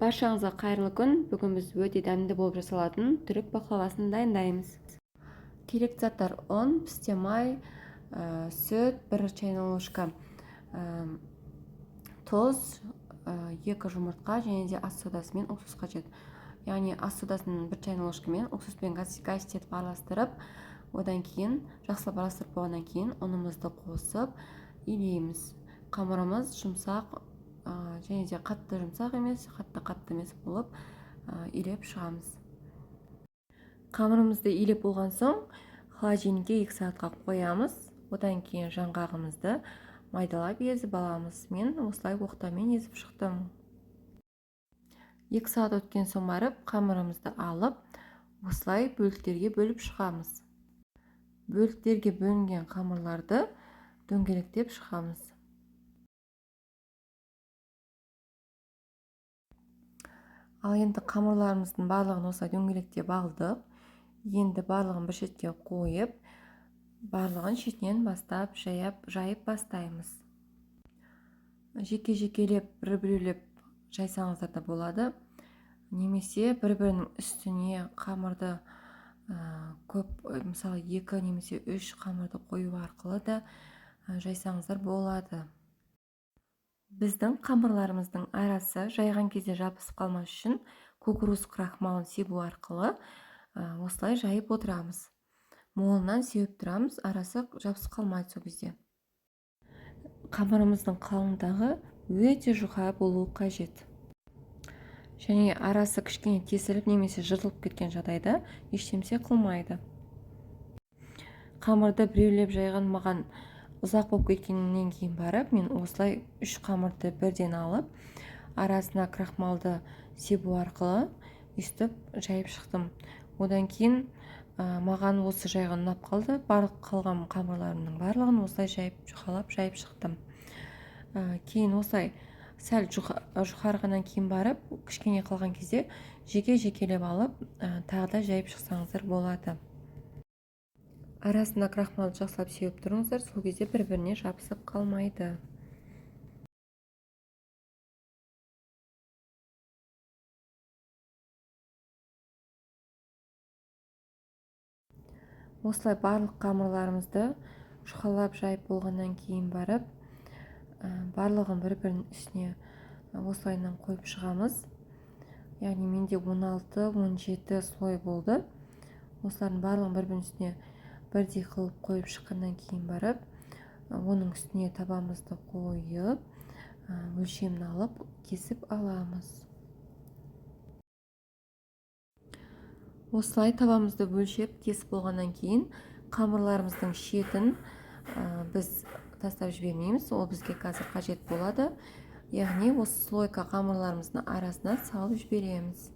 Баршаңызға қайырлы күн. Бүгін біз өте дәмді болып жасалатын түрік бақлавасын дайындаймыз. Керекті заттар: ұн, пісте май, сүт, 1 чайный ложка тұз, 2 жұмыртқа және де ас содасы мен уксус қажет. Яғни ас содасын 1 чайный ложкамен уксуспен газ етіп араластырып, одан кейін жақсылап араластырып болғаннан кейін ұнымызды қосып илейміз. Қамырымыз жұмсақ және де қатты жұмсақ емес, қатты қатты емес болып илеп шығамыз. Қамырымызды илеп болған соң холодильникке 2 сағатқа қоямыз. Одан кейін жаңғағымызды майдалап езіп аламыз. Мен осылай оқтаумен езіп шықтым. 2 сағат өткен соң барып қамырымызды алып, осылай бөліктерге бөліп шығамыз. Бөліктерге бөлінген қамырларды дөңгелектеп шығамыз. Ал енді қамырларымыздың барлығын осылай дөңгелектеп алдық. Енді барлығын бір шетке қойып, барлығын шетінен бастап жайып бастаймыз. Жеке-жекелеп бір-біреулеп жайсаңыздар да болады. Немесе бір-бірінің үстіне қамырды көп, мысалы 2 немесе 3 қамырды қою арқылы да жайсаңыздар болады. Біздің қамырларымыздың арасы жайған кезде жабысып қалмас үшін кукуруз крахмалын себу арқылы осылай жайып отырамыз. Молынан сеуіп тұрамыз, арасы жабысып қалмайды сол кезде. Қамырымыздың қалыңдығы өте жұқа болуы қажет. Және арасы кішкене тесіліп немесе жыртылып кеткен жағдайда ештемсе қылмайды. Қамырды біреулеп жайған маған ұзақ болып кеткеннен кейін барып, мен осылай 3 қамырды бірден алып, арасына крахмалды себу арқылы өйстіп жайып шықтым. Одан кейін маған осы жайған ұнап қалды. Барлық қалған қамырларымның барлығын осылай жайып, жұқалап жайып шықтым. Кейін осылай сәл жұқарғаннан кейін барып, кішкене қалған кезде жеке-жекелеп алып, тағы да жайып шықсаңыздар болады. Арасына крахмалды жақсылап сеуіп тұрыңыздар, сол кезде бір-біріне жабысып қалмайды. Осылай барлық қамырларымызды жұқалап жайып болғаннан кейін барып, барлығын бір-бірінің үстіне осылайынан қойып шығамыз. Яғни менде 16-17 слой болды. Осылардың барлығын бір-бірінің үстіне бірдей қылып қойып шыққаннан кейін барып, оның үстіне табамызды қойып, өлшемін алып кесіп аламыз. Осылай табамызды өлшеп кесіп болғаннан кейін қамырларымыздың шетін біз тастап жібермейміз, ол бізге қазір қажет болады. Яғни осы слойка қамырларымыздың арасына салып жібереміз.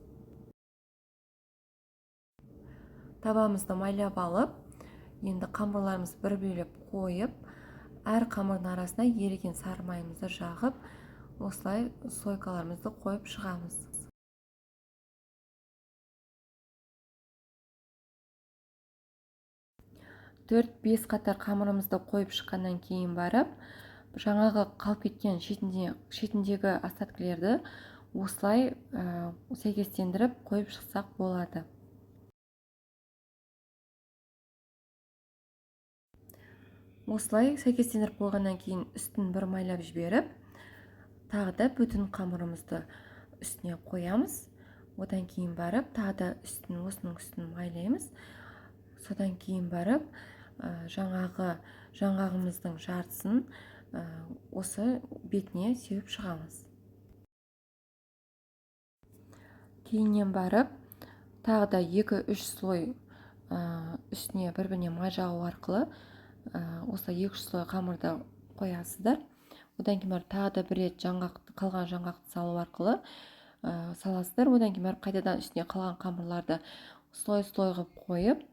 Табамызды майлап алып, енді қамырларымызды бір-біреулеп қойып, әр қамырдың арасына еріген сары майымызды жағып, осылай слойкаларымызды қойып шығамыз. 4-5 қатар қамырымызды қойып шыққаннан кейін барып, жаңағы қалып кеткен шетіндегі остаткілерді осылай сәйкестендіріп қойып шықсақ болады. Осылай сәйкестендіріп қойғаннан кейін үстін бір майлап жіберіп, тағы да бүтін қамырымызды үстіне қоямыз. Одан кейін барып тағы да осының үстін майлаймыз. Содан кейін барып, жаңағы жаңғағымыздың жартысын осы бетіне сеуіп шығамыз. Кейіннен барып тағы да 2-3 слой үстіне бір-біріне май жағу арқылы, осылай 2-3 слой қамырды қоясыздар. Одан кейін барып тағы да бір рет қалған жаңғақты салу арқылы саласыздар. Одан кейін барып қайтадан үстіне қалған қамырларды слой-слой қылып қойып,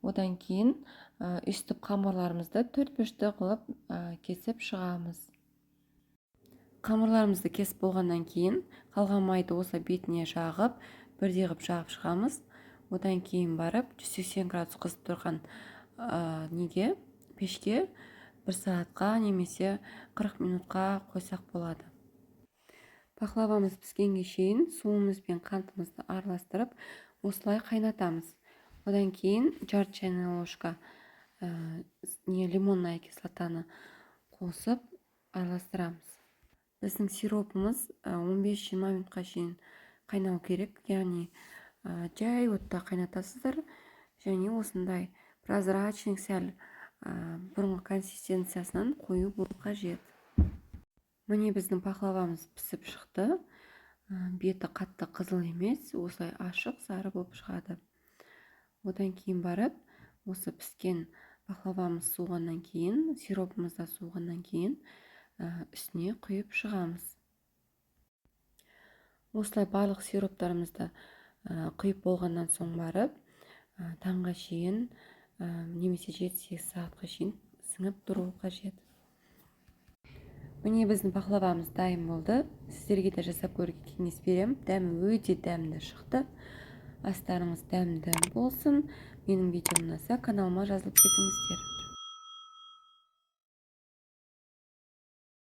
одан кейін өйстіп қамырларымызды төрт бұрышты қылып кесіп шығамыз. Қамырларымызды кесіп болғаннан кейін қалған майды осылай бетіне жағып, бірдей қылып жағып шығамыз. Одан кейін барып 180 градус қызып тұрған пешке 1 сағатқа немесе 40 минутқа қойсақ болады. Пахлавамыз піскенге шейін суымыз бен қантымызды араластырып, осылай қайнатамыз. Одан кейін жарты чайная ложка не лимонная кислотаны қосып, араластырамыз. Біздің сиропымыз 15-20 минутқа шейін қайнау керек, яғни жай отта қайнатасыздар және осындай прозрачный, сәл бұрынғы консистенциясынан қою болу қажет. Міне, біздің пахлавамыз пісіп шықты. Беті қатты қызыл емес, осылай ашық сары болып шығады. Одан кейін барып, осы піскен пахлавамыз суығаннан кейін, сиропымыз да суығаннан кейін, үстіне құйып шығамыз. Осылай барлық сироптарымызды құйып болғаннан соң барып, таңға шейін немесе 7-8 сағатқа шейін сіңіп тұруы қажет. Міне, біздің пахлавамыз дайын болды. Сіздерге де жасап көруге кеңес беремін, дәмі өте дәмді шықты. Астарыңыз дәмді болсын! Менің видеом ұнаса, каналыма жазылып кетіңіздер.